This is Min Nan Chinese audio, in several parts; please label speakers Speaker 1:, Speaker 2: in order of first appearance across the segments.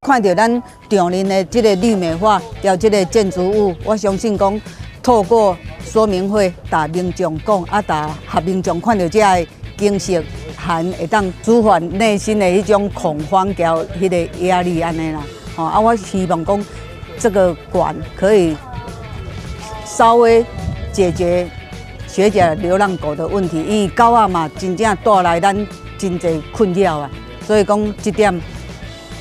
Speaker 1: 看著咱長林的這个綠美化，著這个建築物，我相信講透過說明會，共民眾講，啊，共予民眾看著這个景色，還會當舒緩內心的彼種恐慌，佮彼个壓力按呢啦。吼，啊，我希望講這个館可以稍微解決學甲流浪狗的問題，因為狗仔嘛真正帶來咱真濟困擾啊，所以講這點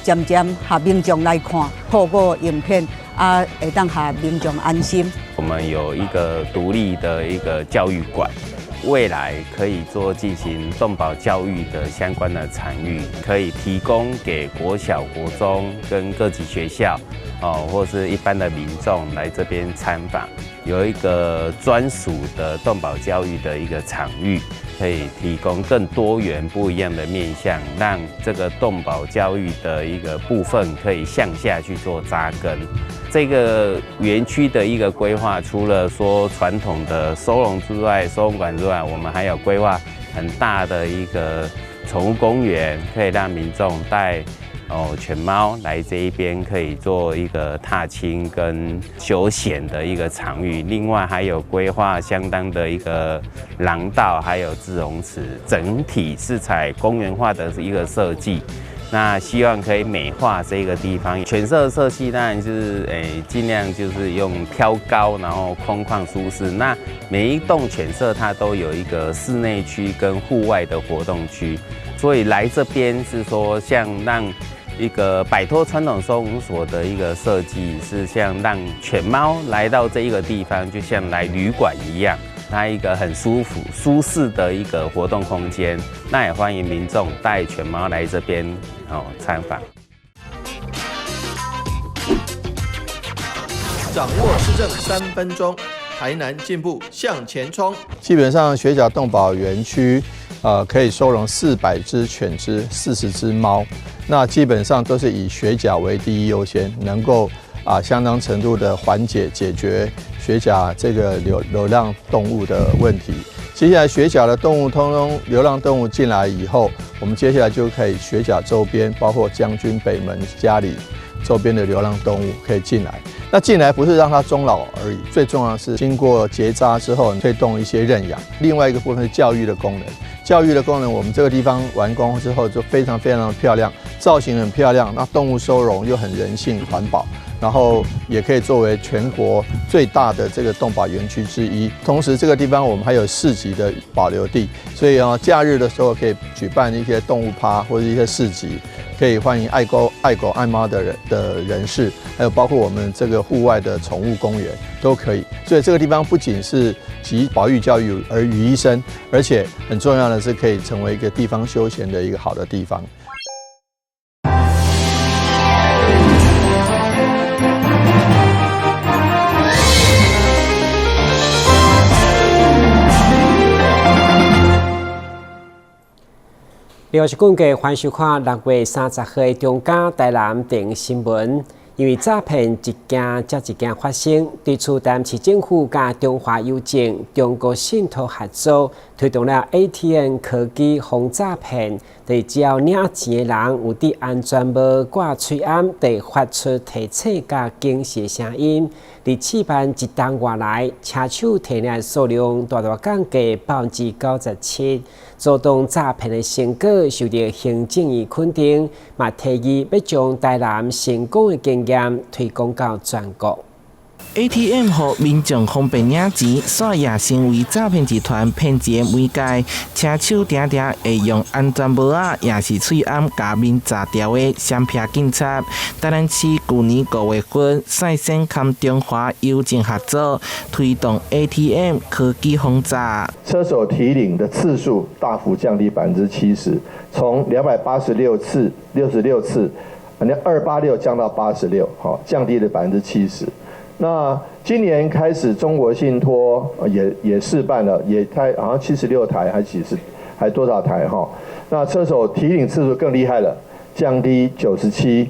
Speaker 1: 漸漸予民眾來看，透過影片啊，會當予民眾安心。
Speaker 2: 我們有一個獨立的一個教育館，未來可以做進行動保教育的相關的場域，可以提供給國小、國中跟各級學校，哦，或是一般的民眾來這邊參訪，有一個專屬的動保教育的一個場域，可以提供更多元不一樣的面向，讓這個動保教育的一個部分可以向下去做扎根。這個園區的一個規劃，除了說傳統的收容之外，收容館之外，我們還有規劃很大的一個寵物公園，可以讓民眾帶犬貓來這一邊，可以做一個踏青跟休閒的一個場域。另外還有規劃相當的一個廊道，還有自容池，整體是採公園化的一個設計。那希望可以美化這個地方。犬舍設計當然就是盡量就是用挑高，然後空曠舒適。那每一棟犬舍它都有一個室內區跟戶外的活動區，所以來這邊是說像讓一個擺脫傳統收容所的一個設計，是像讓犬貓來到這一個地方，就像來旅館一樣，它一個很舒服、舒適的一個活動空間。那也歡迎民眾帶犬貓來這邊參訪。
Speaker 3: 掌握市政3分鐘，台南進步向前衝。
Speaker 4: 基本上，學甲動保園區，可以收容400隻犬隻、40隻貓。那基本上都是以學甲為第一優先，能夠相當程度的緩解解決學甲這個流浪動物的問題。接下來學甲的動物通通流浪動物進來以後，我們接下來就可以學甲周邊，包括將軍北門嘉里周邊的流浪動物可以進來。那進來不是讓它終老而已，最重要的是經過結紮之後，推動一些認養。另外一個部分是教育的功能，教育的功能，我們這個地方完工之後就非常非常的漂亮，造型很漂亮，那動物收容又很人性環保。然後也可以作為全國最大的這個動保園區之一。同時，這個地方我們還有市集的保留地，所以啊，假日的時候可以舉辦一些動物趴或者一些市集，可以歡迎愛狗、愛狗、愛貓的人士，還有包括我們這個戶外的寵物公園都可以。所以這個地方不僅是集保育教育而於一身，而且很重要的是可以成為一個地方休閒的一個好的地方。
Speaker 5: 另外是根據歡迎收看6月30號的中嘉台南電新聞，因為詐騙一件接一件發生，對此台南市政府佮中華郵政、中國信託合作，推動了 ATM 科技防詐騙。就是只要領錢的人有佇安全帽掛喙罨，就會發出提醒佮警示聲音。佇試辦一冬外來，車手提領的數量大大降低97%，阻擋詐騙的成果受著行政院肯定，嘛提議欲將台南成功的經驗推廣到全國。
Speaker 6: ATM 予民眾方便領錢，煞也成為詐騙集團騙錢的媒介。車手定定會用安全帽仔，抑是喙罨共面罩牢的閃避警察。台南市舊年5月份率先和中華郵政合作，推動 ATM 科技防詐。
Speaker 7: 車手提領的次數大幅降低70%，從286次、66次，反正286降到86，好，降低了70%。那今年開始，中國信託也試辦了，也開好像76台還幾十，還多少台哈？那車手提領次數更厲害了，降低97，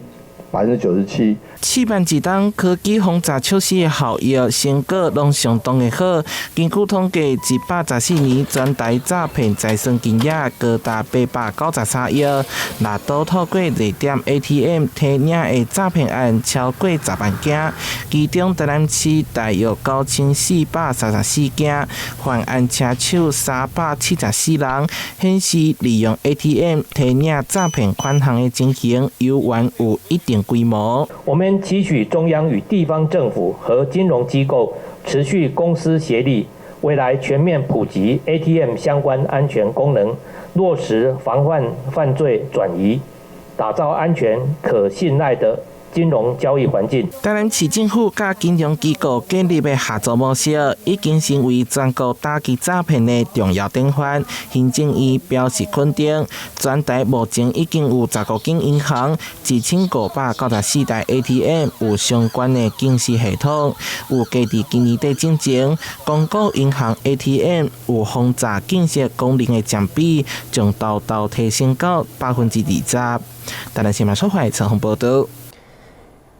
Speaker 7: 97%。
Speaker 6: 試辦一冬科技防詐措施的效益成果攏相當的好。根據統計，114年全台詐騙財算金額高達893億，若都透過熱點 ATM 提領的詐騙案超過10萬件，其中台南市大約9434件，犯案車手374人，顯示利用 ATM 提領詐騙款項的情形，猶原有一定規模。
Speaker 8: 我們期許中央與地方政府和金融機構持續公私協力，未來全面普及 ATM 相關安全功能，落實防範犯罪轉移，打造安全可信賴的金融交易環境。
Speaker 6: 台南市政府佮金融機構建立的合作模式，已經成為全國打擊詐騙的重要典範。行政院表示肯定，全台目前已經有15間銀行、1594台 ATM 有相關的警示系統。預計佇今年底進前，公股銀行 ATM 有防詐警示功能的佔比，將沓沓提升到20%。台南新聞出發陳宏報導。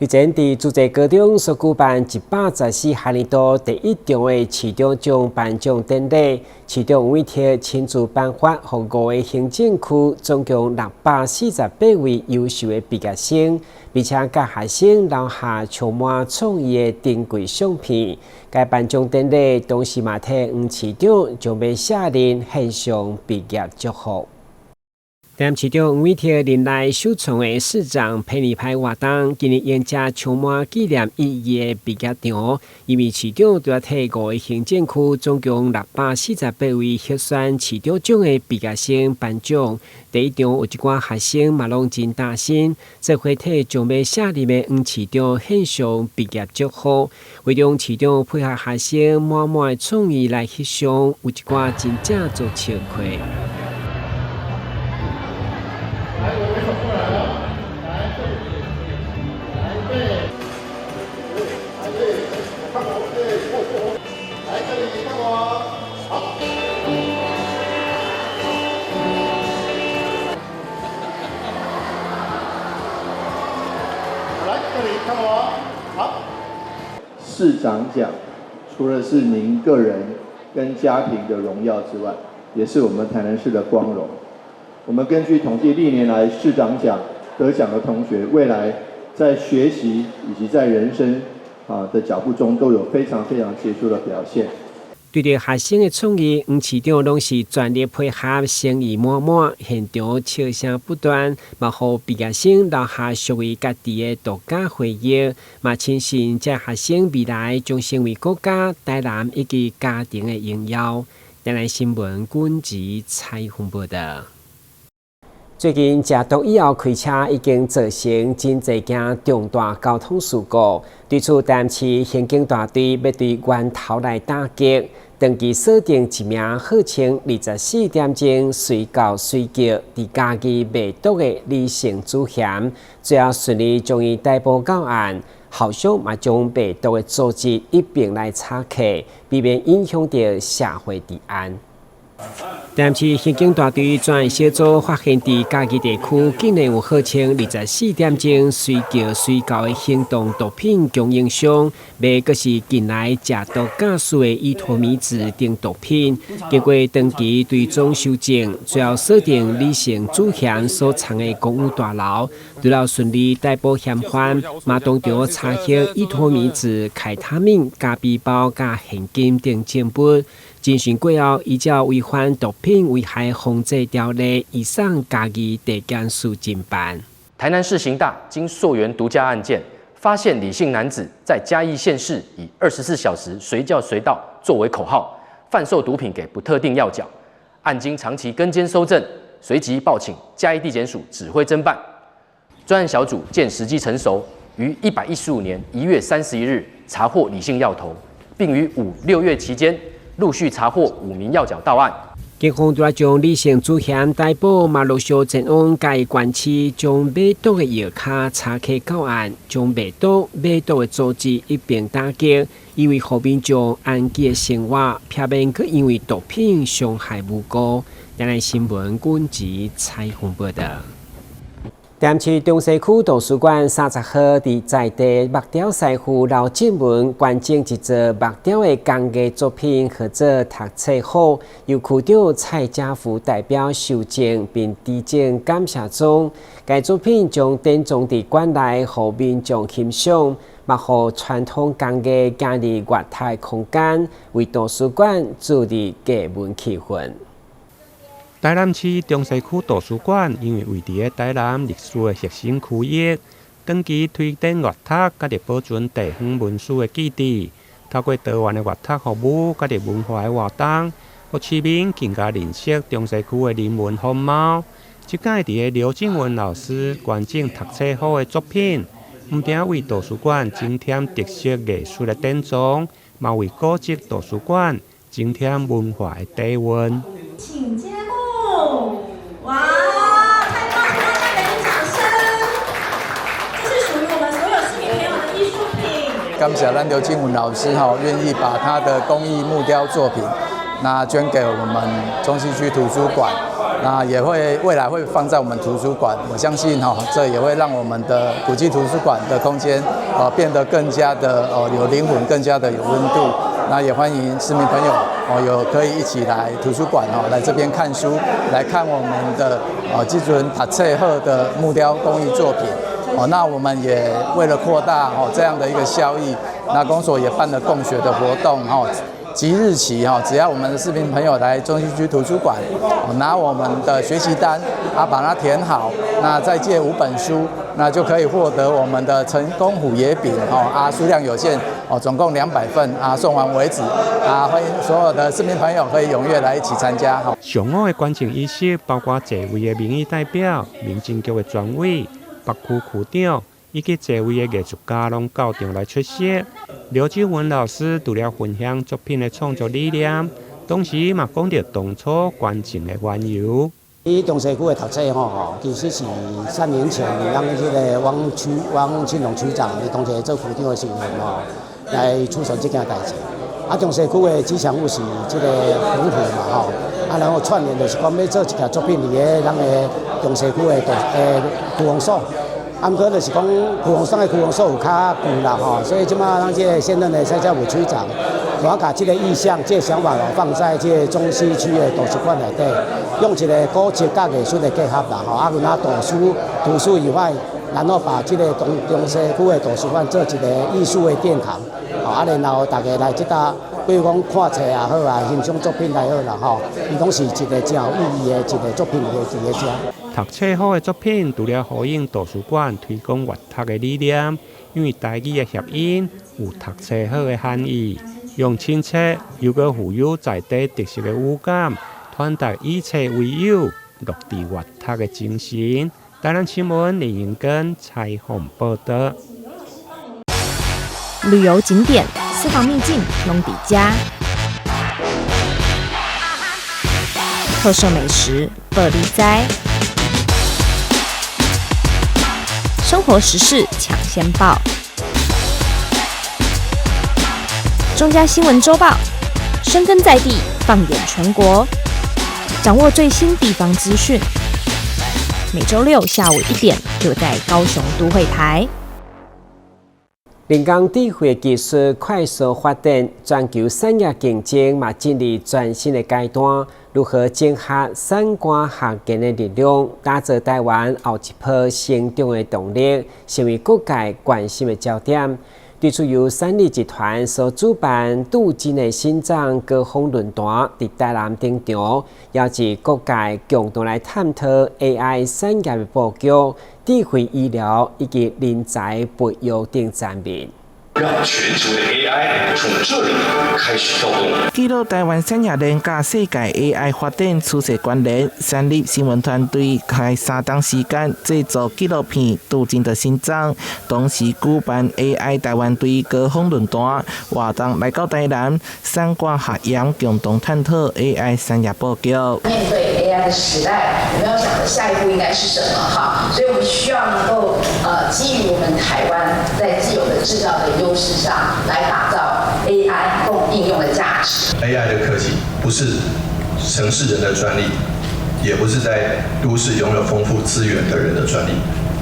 Speaker 5: 日前，佇諸濟高中所舉辦114學年度第一場的市長獎頒獎典禮，市長委託親自頒發，予五个行政區總共648位優秀的畢業生，並且共學生留下充滿創意的珍貴相片。該頒獎典禮當時嘛替黃市長將欲卸任獻上畢業祝福。台南市長黃偉哲任內首創的市長批你牌活動，今年迎接充滿紀念意義的畢業場。因為市長拄仔替五个行政區總共648位獲選市長獎的畢業生頒獎。第一場有一寡學生嘛攏真擔心，做伙替將欲卸任的黃市長獻上畢業祝福。會中市長配合學生滿滿的創意來翕相，有一寡真正做笑話。
Speaker 9: 來，我們走過來了，來這裡，來對，來對，看我，對，來這裡看我，好。來這裡看我，好。
Speaker 4: 市長獎，除了是您個人跟家庭的榮耀之外，也是我們台南市的光榮。我們根據統計，歷年來市長獎得獎的同學，未來在學習以及在人生的腳步中，都有非常非常傑出的表現。
Speaker 5: 對著學生的創意，黃市長攏是全力配合，誠意滿滿，現場笑聲不斷，嘛予畢業生留下屬於家己的獨家回憶，嘛深信這學生未來將成為國家、台南以及家庭的榮耀。台南新聞軍籍採訪報導。最近，食毒以後開車已經造成真濟件重大交通事故。對此，台南市刑警大隊欲對源頭來打擊，長期鎖定一名號稱24點鐘隨到隨叫佇嘉義賣毒的李姓主嫌，最後順利將伊逮捕到案。後續嘛將賣毒的組織一併來查緝，避免影響著社會治安。台南市刑警大隊專案小組發現，佇嘉義地區竟然有號稱24點鐘隨叫隨到的行動毒品供應商，賣閣是近來食毒駕駛的依托咪酯等毒品。經過長期追蹤搜證，最後鎖定李姓主嫌所藏的公寓大樓，除了順利逮捕嫌犯，嘛當場查獲依托咪酯、開他命、咖啡包、佮現金等證物。偵訊過後，依照違反毒品危害防制條例，移送嘉義地檢署偵辦。
Speaker 10: 台南市刑大經溯源毒駕案件，發現李姓男子在嘉義縣市以24小時隨叫隨到作為口號，販售毒品給不特定要角。案經長期跟監搜證，隨即報請嘉義地檢署指揮偵辦。專案小組見時機成熟，於115年1月31日查獲李姓藥頭，並於5、6月期間，陸續查獲5名要角到案。
Speaker 5: 警方除了將李姓主嫌逮捕，嘛陸續前往嘉義縣市，將賣毒的藥卡查緝到案，將賣毒、買毒的組織一併打擊，以維護民眾安居的生活，避免閣因為毒品傷害無辜。台南新聞軍籍採訪報導。台南市中西區圖書館30號佇在地木雕師傅劉進文捐贈一座木雕的工藝作品，號做讀冊好，由區長蔡家福代表受贈並致贈感謝狀。該作品將典藏佇館內，予民眾欣賞，嘛予傳統工藝行入閱讀空間，為圖書館注入藝文氣氛。
Speaker 11: 台南市中西區圖書館因為位佇咧台南歷史的核心區域，長期推展閱讀，佮著保存地方文史的基地，透過多元的閱讀服務，佮著文化的活動，予市民更加認識中西區的人文風貌。這擺佇咧劉進文老師捐贈讀冊好的作品，毋但為圖書館增添特色藝術的典藏，嘛為古蹟圖書館增添文化的底蘊。
Speaker 12: 請揭幕！哇，太棒了！大家給點掌聲。這是屬於我們所有市民朋友的藝術品。
Speaker 13: 感謝咱劉進文老師哈，願意把他的工藝木雕作品，那捐給我們中西區圖書館，那也會未來會放在我們圖書館。我相信哈，這也會讓我們的古蹟圖書館的空間，變得更加的哦有靈魂，更加的有溫度。那也歡迎市民朋友哦，有可以一起來圖書館哦，來這邊看書，來看我們的哦這尊讀冊好的木雕工藝作品哦。那我們也為了擴大哦這樣的一個效益，那公所也辦了共學的活動哦。即日起哈，只要我們的市民朋友來中西區圖書館，拿我們的學習單啊，把它填好，那再借5本書，那就可以獲得我們的成功虎爺餅哦啊，數量有限哦，總共200份啊，送完為止啊，歡迎所有的市民朋友可以踴躍來一起參加。
Speaker 11: 上午的捐贈儀式包括濟位的民意代表、民政局的專委、北區區長以及濟位的藝術家攏到場來出席。劉志文老師除了分享作品的創作理念，同時嘛講著當初捐贈的緣由。
Speaker 14: 佇中西區的讀冊吼，其實是3年前，咱這个汪區汪慶龍區長，伊當時做區長的時陣吼，來促成這件代誌。啊，中西區的吉祥物是這个龍虎嘛吼，啊，然後串聯就是講欲做一件作品佇咧咱的中西區的區公所。啊，毋過就是講區公所的區公所有較舊啦吼，所以這馬咱這个現任的蔡家武區長，我共這个意向、這个想法放在這个中西區的圖書館內底，用一个古蹟佮藝術的結合啦吼，啊，除了圖書以外，然後把這个中西區的圖書館做一个藝術的殿堂，啊，然後大家來這搭，比如講看冊也好啊，欣賞作品也好啦吼，伊攏是一个真有意義的一个作品佇咧遮。
Speaker 11: 讀冊好的作品，除了呼應圖書館推廣閱讀的理念，因為台語的諧音有讀冊好的含義，用親切又閣富有在地特色的語感，傳達以冊為友、樂佇閱讀的精神。台南新聞林英根採訪報道。
Speaker 15: 旅遊景點、私房秘境，攏佇遮。特色美食，報你知。生活時事搶先報，中嘉新聞週報，深耕在地，放眼全國，掌握最新地方資訊。每週六下午1點，就在高雄都會台。
Speaker 5: 人工智慧技術快速發展，全球產業競爭嘛進入全新的階段。如何整合產官學研的力量，打造台灣後一波成長的動力，成為各界關心的焦點。對此，由三立集團所主辦鍍金的心臟高峰論壇，佇台南登場，邀集各界共同來探討 AI 產業的布局、智慧醫療以及人才培育等層面。
Speaker 16: 讓全球的 AI 從這裡開始跳動。
Speaker 6: 記錄台灣產業鏈佮世界 AI 發展趨勢關聯，三立新聞團隊開3冬時間製作紀錄片《鍍金的心臟》，同時舉辦 AI 台灣隊高峰論壇活動，來到台南，產官學研共同探討 AI 產業布局。
Speaker 17: 面對 AI 的時代，我們要想的下一步應該是什麼？哈，所以我們需要能夠基於我們台灣在既有的製造的優勢上，來打造 AI 共應用的價值。
Speaker 4: AI 的科技不是城市人的專利，也不是在都市擁有豐富資源的人的專利，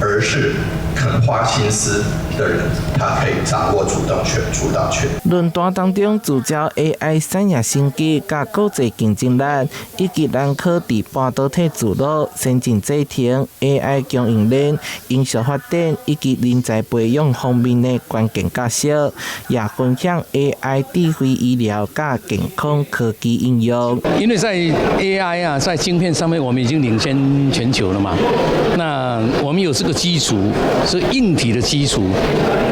Speaker 7: 而是肯花心思的人，他可以掌握主動權、主導權。
Speaker 6: 論壇當中聚焦 AI 產業升級佮國際競爭力，以及南科佇半導體聚落、先進製程、AI 供應鏈、永續發展以及人才培養方面的關鍵角色，也分享 AI 智慧醫療佮健康科技應用。
Speaker 18: 因為在 AI 啊，在晶片上面，我們已經領先全球了嘛。那我們有這個基礎，是硬體的基礎。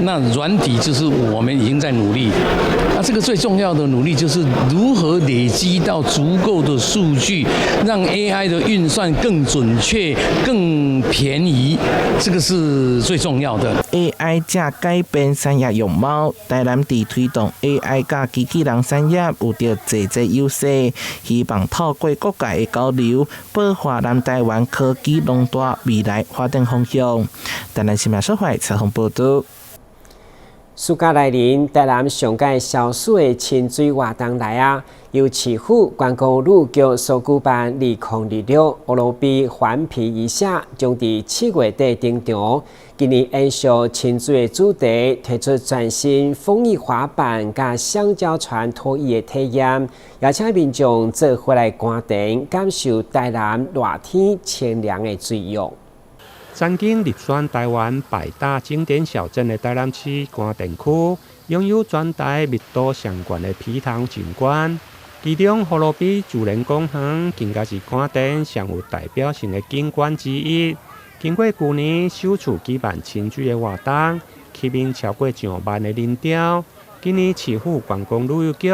Speaker 18: 那軟體就是我們已經在努力。那這個最重要的努力就是如何累積到足夠的數據，讓 AI 的運算更準確、更便宜，這個是最重要的。
Speaker 6: AI 正改變產業樣貌，台南佇推動 AI 佮機器人產業有著濟濟優勢，希望透過各界的交流，擘畫南台灣科技農大未來發展方向。台南新聞小懷採訪報導。
Speaker 5: 暑假來臨，台南上蓋消暑的親水活動來啊！由市府觀光旅局所舉辦，2026葫蘆皮頑皮一下，將佇7月底登場。今年延續親水的主題，推出全新風翼滑板佮香蕉船拖曳的體驗，邀請民眾做伙來官田，感受台南熱天清涼的水浴。
Speaker 11: 曾經入選台灣百大景點小鎮的台南市官田區，擁有全台密度上懸的埤塘景觀。其中，葫蘆皮自然公園更加是官田上有代表性的景觀之一。經過舊年首次舉辦親水的活動，吸引超過上萬的人潮。今年市府觀光旅遊局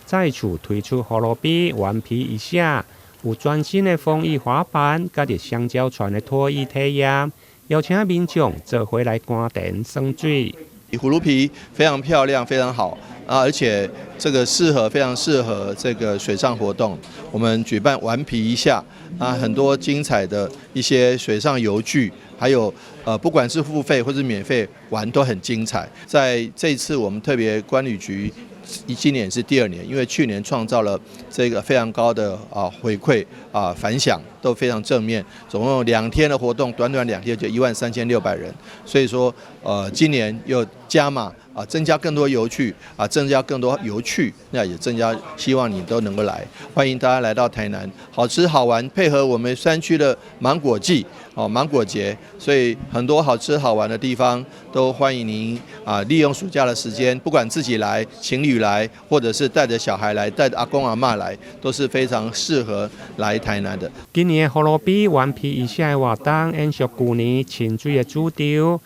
Speaker 11: 再次推出葫蘆皮頑皮一下，有全新的風翼滑板，佮著香蕉船的拖曳體驗，邀請民眾做伙來官田耍水。
Speaker 4: 葫蘆皮非常漂亮，非常好啊，而且這個適合非常適合這個水上活動。我們舉辦頑皮一下啊，很多精彩的一些水上遊具，還有不管是付費或是免費玩都很精彩。在這次我們特別觀旅局，今年是第二年，因為去年創造了這個非常高的回饋啊反響都非常正面，總共有2天的活動，短短2天就13,600人，所以說今年又加碼啊，增加更多遊具啊，增加更多遊趣，那也增加希望你都能夠來，歡迎大家來到台南，好吃好玩，配合我們山區的芒果季哦，芒果節，所以很多好吃好玩的地方都歡迎您啊，利用暑假的時間，不管自己來、情侶來，或者是帶着小孩來、帶着阿公阿嬤來，都是非常適合來台南的。
Speaker 11: 今年的葫蘆皮頑皮一下的活動延續舊年親水的主軸，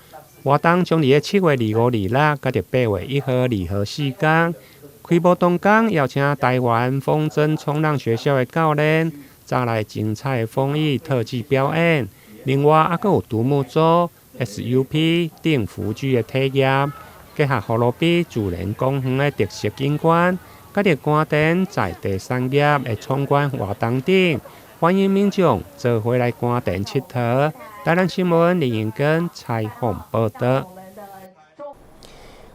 Speaker 11: 活動將佇7月25、26，佮著8月1號、2號四工。開幕當天邀請台灣風箏衝浪學校的教練，帶來精彩的風翼特技表演。另外，猶閣有獨木舟、SUP 等輔具的體驗，結合葫蘆皮自然公園的特色景觀，佮著官田在地產業的闖關活動等，歡迎民眾做伙來官田𨑨迌。台南新聞林英根採訪報導。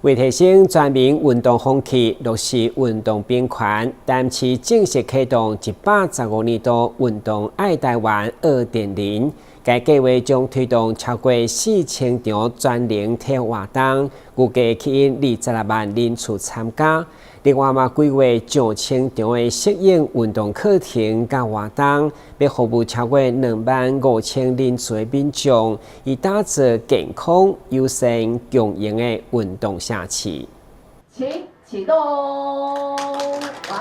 Speaker 5: 為提升全民運動風氣，落實運動平權，台南市正式啟動115年度運動愛台灣2.0。該計劃將推動超過4000場全齡體育活動，預計吸引26萬人次參加。另外嘛，規劃上千場的適應運動課程佮活動，欲服務超過25,000人次的民眾，以打造健康、友善、共贏的運動城市。
Speaker 17: 請啟動！哇，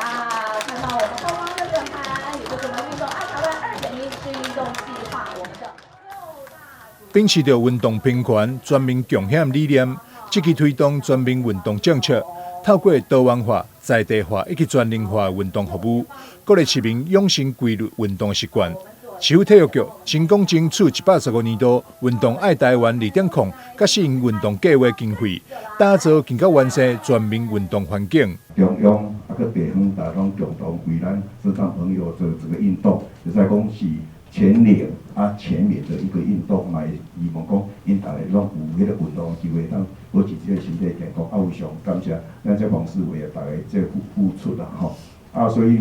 Speaker 17: 看到我們後方這個盤，也就是我們運動愛台灣2.0是運動計劃，我們的。
Speaker 19: 秉持著運動平權、全民共享理念，積極推動全民運動政策，透過多元化、在地化以及全齡化運動服務，鼓勵市民養成規律運動習慣。市府體育局成功爭取115年度運動愛台灣2.0佮適應運動計劃經費，打造更加完善全民運動環境。
Speaker 20: 中央啊，閣地方，大家攏共同為咱身障朋友做這個運動，會使講是全齡啊全民的一個運動，嘛會希望講𪜶逐家攏有彼個運動的機會，通保持這個身體健康。啊，非常感謝咱這黃世偉啊，逐家這付出啦吼。啊，所以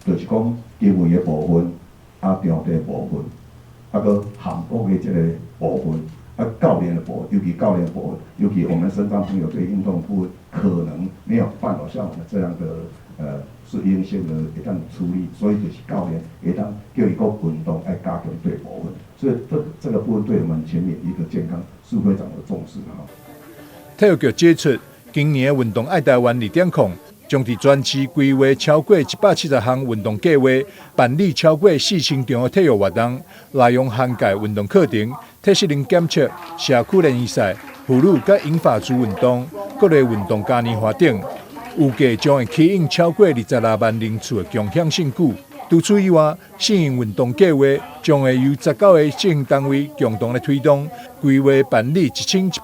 Speaker 20: 就是講經費的部分，啊，場地部分，啊，閣項目的這個部分，啊，教練的部分，尤其教練部分，尤其我們身障朋友對運動部分可能沒有辦法像我們這樣的適應性的會當處理，所以就是教練會當叫伊閣運動愛加強對部分，所以這個部分對我們全民一個健康是非常的重視哈。
Speaker 19: 體育局指出，今年運動愛台灣2.0將佇全市規劃超過170項運動計劃，辦理超過4000場的體育活動，內容涵蓋運動課程、體適能檢測、社區聯誼賽、婦女佮銀髮族運動、各類運動嘉年華等，預計將會吸引超過26萬人次的共享盛舉。除此以外，試驗運動計劃將會由19個執行單位共同來推動，規劃辦理1111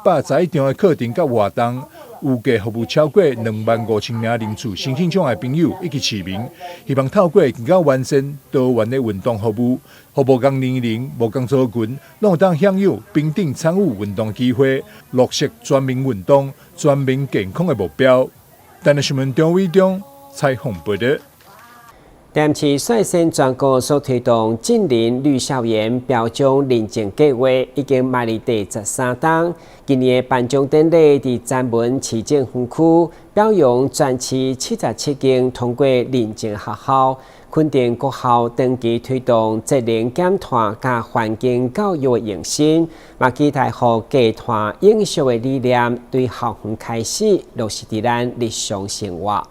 Speaker 19: 場的課程佮活動，預計服務超過25000名人次身心障礙朋友以及市民，希望透過更加完善多元的運動服務，予無仝年齡、無仝族群，攏會當享有平等參與運動機會，落實全民運動、全民健康的目標。台南新聞張偉忠採訪報道。
Speaker 5: 台南市率先全國所推動淨零綠校園標準認證計劃，已經邁入第13冬。今年的頒獎典禮佇南門市政園區表揚全市77間通過認證學校，肯定各校長期推動節能減碳佮環境教育的用心，嘛期待予低碳永續的理念對校園開始落實佇咱日常生活。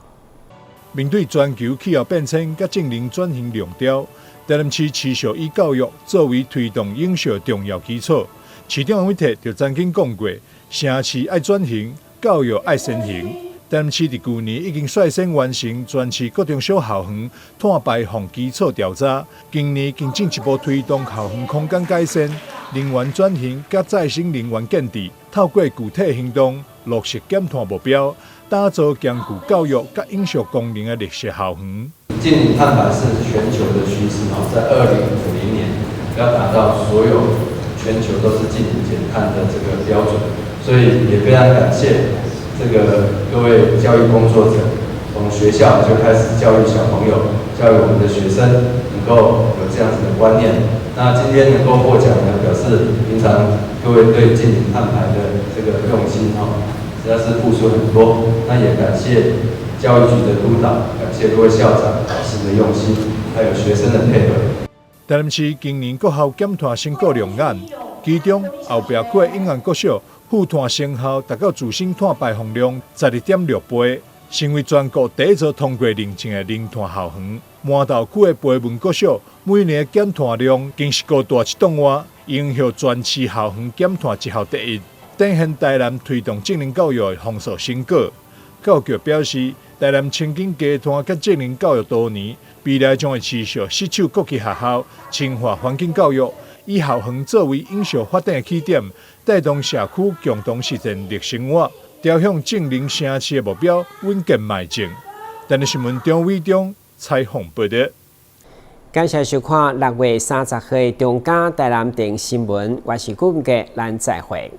Speaker 19: 面對全球氣候變遷佮淨零轉型兩調，台南市持續以教育作為推動永續重要基礎。市長黃偉哲就曾經講過，城市愛轉型，教育愛先行。台南市佇舊年已經率先完成全市國中小校園碳排放基礎調查，今年更進一步推動校園空間改善、能源轉型佮再生能源建置，透過具體行動落實減碳目標。打造兼具教育佮永續功能的綠色校園。
Speaker 21: 淨零碳排是全球的趨勢，在2050年要達到所有全球都是淨零減碳的這個標準，所以也非常感謝這個各位教育工作者，從學校就開始教育小朋友，教育我們的學生，能夠有這樣子的觀念。那今天能夠獲獎呢，表示平常各位對淨零碳排的這個用心哈。實在是付出很多，那也感謝教育局的督導，感謝各位校長、老師的用心，還有學生的配合。
Speaker 19: 台南市今年國校減碳成果亮眼，其中後壁區的永安國小負碳成效達到自身碳排放量12.6倍，成為全國第一座通過認證的零碳校園。饅頭區的培文國小每年減碳量更是高達一棟外，榮獲全市校園減碳績效第一。展現台南推動淨零教育的豐碩成果。教育局表示，台南親近低碳佮淨零教育多年，未來將會持續攜手各級學校，深化環境教育，以校園作為永續發展的起點，帶動社區共同實踐綠生活，朝向淨零城市的目標穩健邁進。台南新聞張偉忠採訪報道。
Speaker 5: 感謝收看6月30號的中嘉台南電新聞，我是顧文傑，咱再會。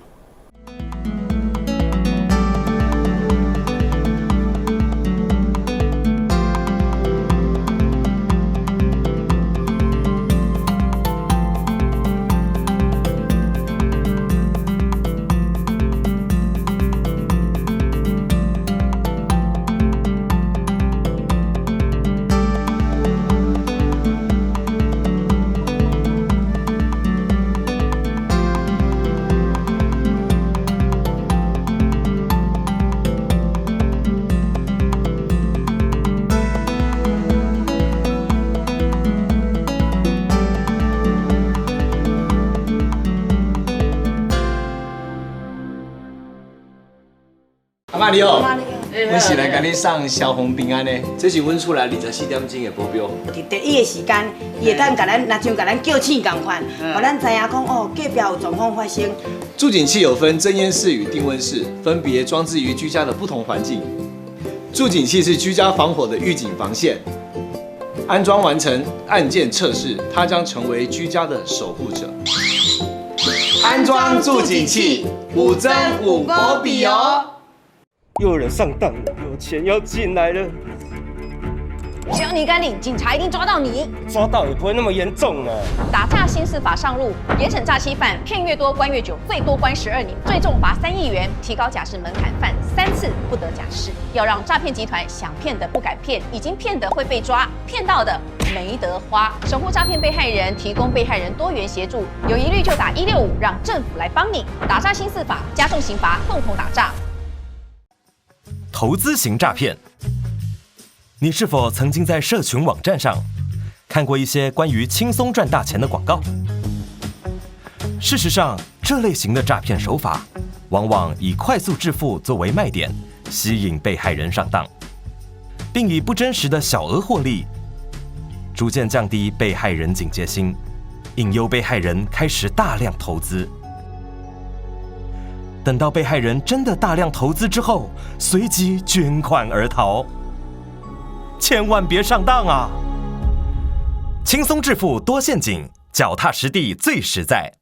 Speaker 22: 阿嬤你好，阮是來共你送消防平安的，這是阮厝內24點鐘的保鏢。
Speaker 23: 佇第一个時間，伊會當共咱，若像共咱叫醒仝款，予咱知影講哦，隔壁有狀況發生。
Speaker 22: 住警器有分偵煙室與定溫室，分別裝置於居家的不同環境。住警器是居家防火的預警防線，安裝完成按鍵測試，它將成為居家的守護者。安裝住警器，五增五保比哦。
Speaker 24: 又有人上當了，有錢要進來了。
Speaker 1: 只要你敢领，警察一定抓到你。
Speaker 2: 抓到也不会那么严重啊。
Speaker 1: 打诈新司法上路，严惩诈欺犯，骗越多关越久，最多关12年，最重罚3亿元，提高假释门槛，犯3次不得假释。要让诈骗集团想骗的不敢骗，已经骗的会被抓，骗到的没得花。守护诈骗被害人，提供被害人多元协助，有疑虑就打165，让政府来帮你。打诈新司法，加重刑罚，共同打诈。
Speaker 3: 投资型诈骗，你是否曾经在社群网站上看过一些关于轻松赚大钱的广告？事实上，这类型的诈骗手法往往以快速致富作为卖点，吸引被害人上当，并以不真实的小额获利，逐渐降低被害人警戒心，引诱被害人开始大量投资。等到被害人真的大量投资之后，随即卷款而逃。千万别上当啊！轻松致富多陷阱，脚踏实地最实在。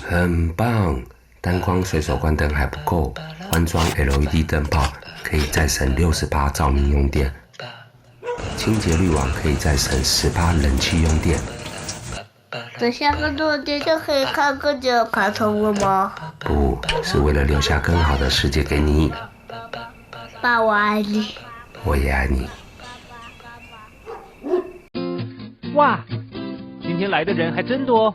Speaker 24: 很棒，单光随手关灯还不够，换装 LED 灯泡可以再省60%照明用电，清洁滤网可以再省10%冷气用电。
Speaker 25: 等下个落地就可以看更久卡通了吗？
Speaker 24: 不是为了留下更好的世界给你。
Speaker 25: 爸，我爱你。
Speaker 24: 我也爱你。
Speaker 26: 哇，今天来的人还真多。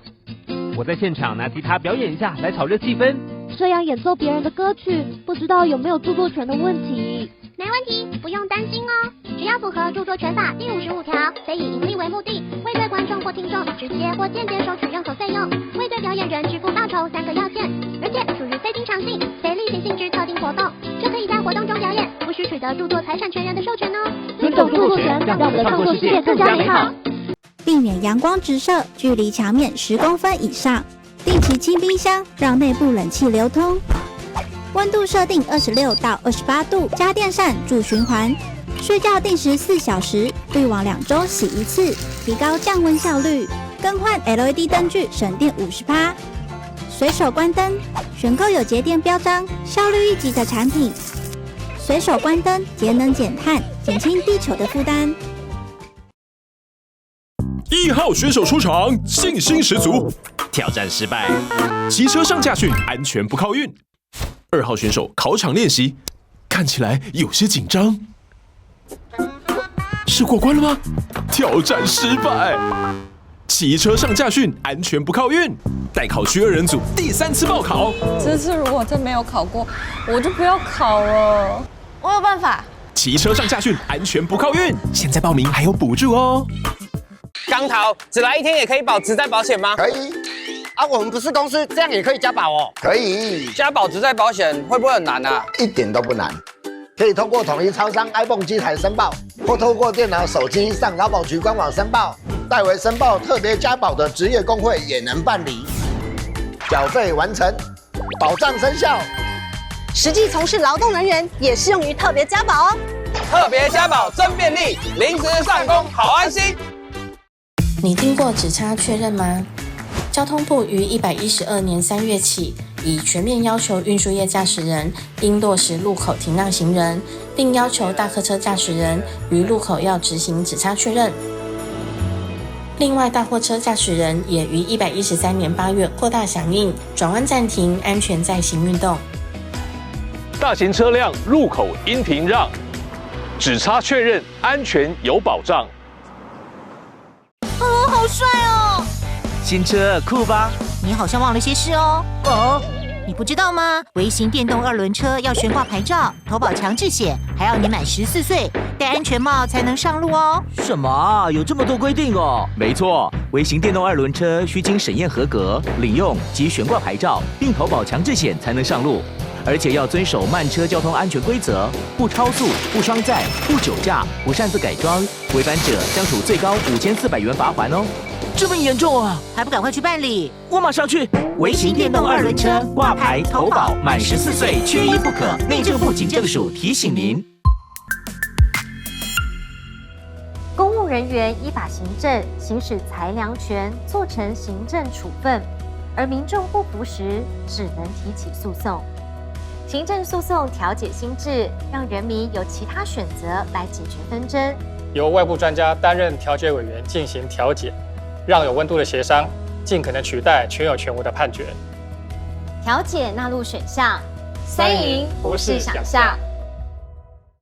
Speaker 26: 我在现场拿吉他表演一下，来炒热气氛。
Speaker 27: 这样演奏别人的歌曲，不知道有没有著作权的问题？
Speaker 28: 没问题，不用担心哦。只要符合著作权法第55条，非以盈利为目的，未对观众或听众直接或间接收取任何费用，未对表演人支付报酬3个要件，而且属于非经常性、非例行性质特定活动，就可以在活动中表演，不需取得著作财产权人的授权哦。
Speaker 27: 尊重著作权，让我们的创作世界更加美好。
Speaker 29: 避免阳光直射，距离墙面10公分以上。定期清冰箱，让内部冷气流通。温度设定26到28度，加电扇助循环。睡觉定时4小时，滤网2周洗1次，提高降温效率。更换 LED 灯具，省电50%。随手关灯，选购有节电标章、效率一级的产品。随手关灯，节能减碳，减轻地球的负担。
Speaker 16: 1号选手出场，信心十足。挑战失败，骑车上驾训，安全不靠运。2号选手考场练习，看起来有些紧张。是过关了吗？挑战失败。骑车上驾训，安全不靠运。待考区2人组第3次报考。
Speaker 30: 这次如果真没有考过，我就不要考了。
Speaker 1: 我有办法。
Speaker 16: 骑车上驾训，安全不靠运。现在报名还有补助哦。
Speaker 31: 钢头，只来一天也可以保职灾保险吗？
Speaker 9: 可以。
Speaker 31: 啊，我们不是公司，这样也可以加保哦。
Speaker 9: 可以。
Speaker 31: 加保职灾保险会不会很难啊？
Speaker 9: 一点都不难，可以通过统一超商 iPhone 机台申报，或透过电脑、手机上劳保局官网申报，代为申报特别加保的职业工会也能办理。缴费完成，保障生效。
Speaker 32: 实际从事劳动人员也适用于特别加保哦。
Speaker 31: 特别加保真便利，临时上工好安心。
Speaker 33: 你听过指差确认吗？交通部于112年3月起，已全面要求运输业驾驶人应落实路口停让行人，并要求大客车驾驶人于路口要执行指差确认。另外，大货车驾驶人也于113年8月扩大响应转弯暂停、安全载行运动。
Speaker 16: 大型车辆路口应停让，指差确认安全有保障。
Speaker 34: 哦，好帅哦！
Speaker 35: 新车酷吧？
Speaker 34: 你好像忘了些事哦。
Speaker 35: 哦，
Speaker 34: 你不知道吗？微型电动二轮车要悬挂牌照、投保强制险，还要年满14岁，戴安全帽才能上路哦。
Speaker 35: 什么？有这么多规定哦？没错，微型电动二轮车需经审验合格、领用及悬挂牌照，并投保强制险才能上路，而且要遵守慢车交通安全规则，不超速、不双载、不酒驾、不擅自改装，违反者将处最高5400元罚锾哦。这么严重啊！
Speaker 34: 还不赶快去办理？
Speaker 35: 我马上去。微型电动二轮车挂牌投保，满14岁缺一不可。内政部警政署提醒您。
Speaker 36: 公务人员依法行政，行使裁量权，做成行政处分，而民众不服时，只能提起诉讼。行政诉讼调解新制，让人民有其他选择来解决纷争。
Speaker 4: 由外部专家担任调解委员进行调解，让有温度的协商尽可能取代全有全无的判决。
Speaker 36: 调解纳入选项，三赢不是想象。